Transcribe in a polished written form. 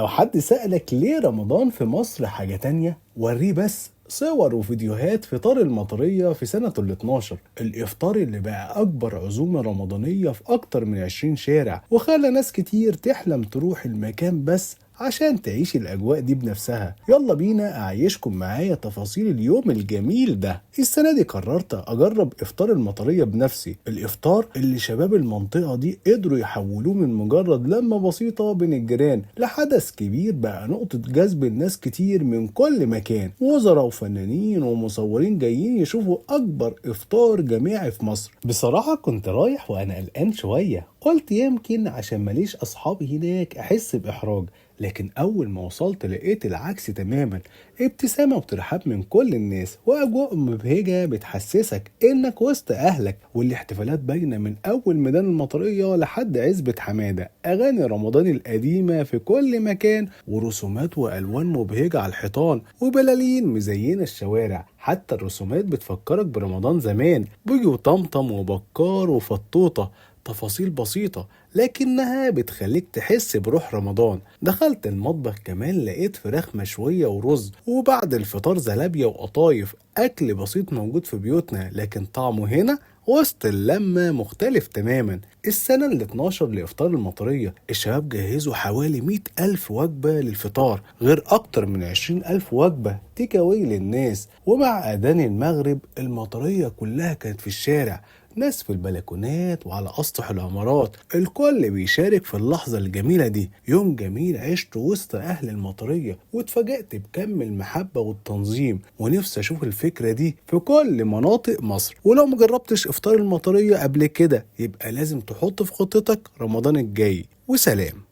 لو حد سألك ليه رمضان في مصر حاجة تانية، وريه بس صور وفيديوهات فطار المطرية في سنة ال 12، الإفطار اللي بقى أكبر عزومة رمضانية في أكتر من 20 شارع، وخلى ناس كتير تحلم تروح المكان بس عشان تعيش الأجواء دي بنفسها. يلا بينا أعيشكم معايا تفاصيل اليوم الجميل ده. السنة دي قررت أجرب إفطار المطرية بنفسي، الإفطار اللي شباب المنطقة دي قدروا يحولوه من مجرد لمة بسيطة بين الجيران لحدث كبير بقى نقطة جذب الناس كتير من كل مكان، وزراء وفنانين ومصورين جايين يشوفوا أكبر إفطار جماعي في مصر. بصراحة كنت رايح وأنا قلقان شوية، قلت يمكن عشان ماليش أصحابي هناك أحس بإحراج، لكن أول ما وصلت لقيت العكس تماما، ابتسامة وترحاب من كل الناس وأجواء مبهجة بتحسسك إنك وسط أهلك، والاحتفالات باينة من أول ميدان المطرية لحد عزبة حمادة، أغاني رمضان القديمة في كل مكان ورسومات وألوان مبهجة على الحيطان وبلالين مزينة الشوارع. حتى الرسومات بتفكرك برمضان زمان، بوجي وطمطم وبكار وفطوطة، تفاصيل بسيطة لكنها بتخليك تحس بروح رمضان. دخلت المطبخ كمان لقيت فراخ مشوية ورز، وبعد الفطار زلابية وقطايف، أكل بسيط موجود في بيوتنا لكن طعمه هنا وسط اللمة مختلف تماما. السنة ال 12 لإفطار المطرية الشباب جهزوا حوالي 100,000 وجبة للفطار، غير أكتر من 20,000 وجبة تيك أواي للناس. ومع أذان المغرب المطرية كلها كانت في الشارع، ناس في البلكونات وعلى أسطح العمارات، الكل بيشارك في اللحظة الجميلة دي. يوم جميل عشته وسط أهل المطرية واتفاجأت بكم المحبة والتنظيم، ونفسي أشوف الفكرة دي في كل مناطق مصر. ولو مجربتش إفطار المطرية قبل كده يبقى لازم تحط في خطتك رمضان الجاي. وسلام.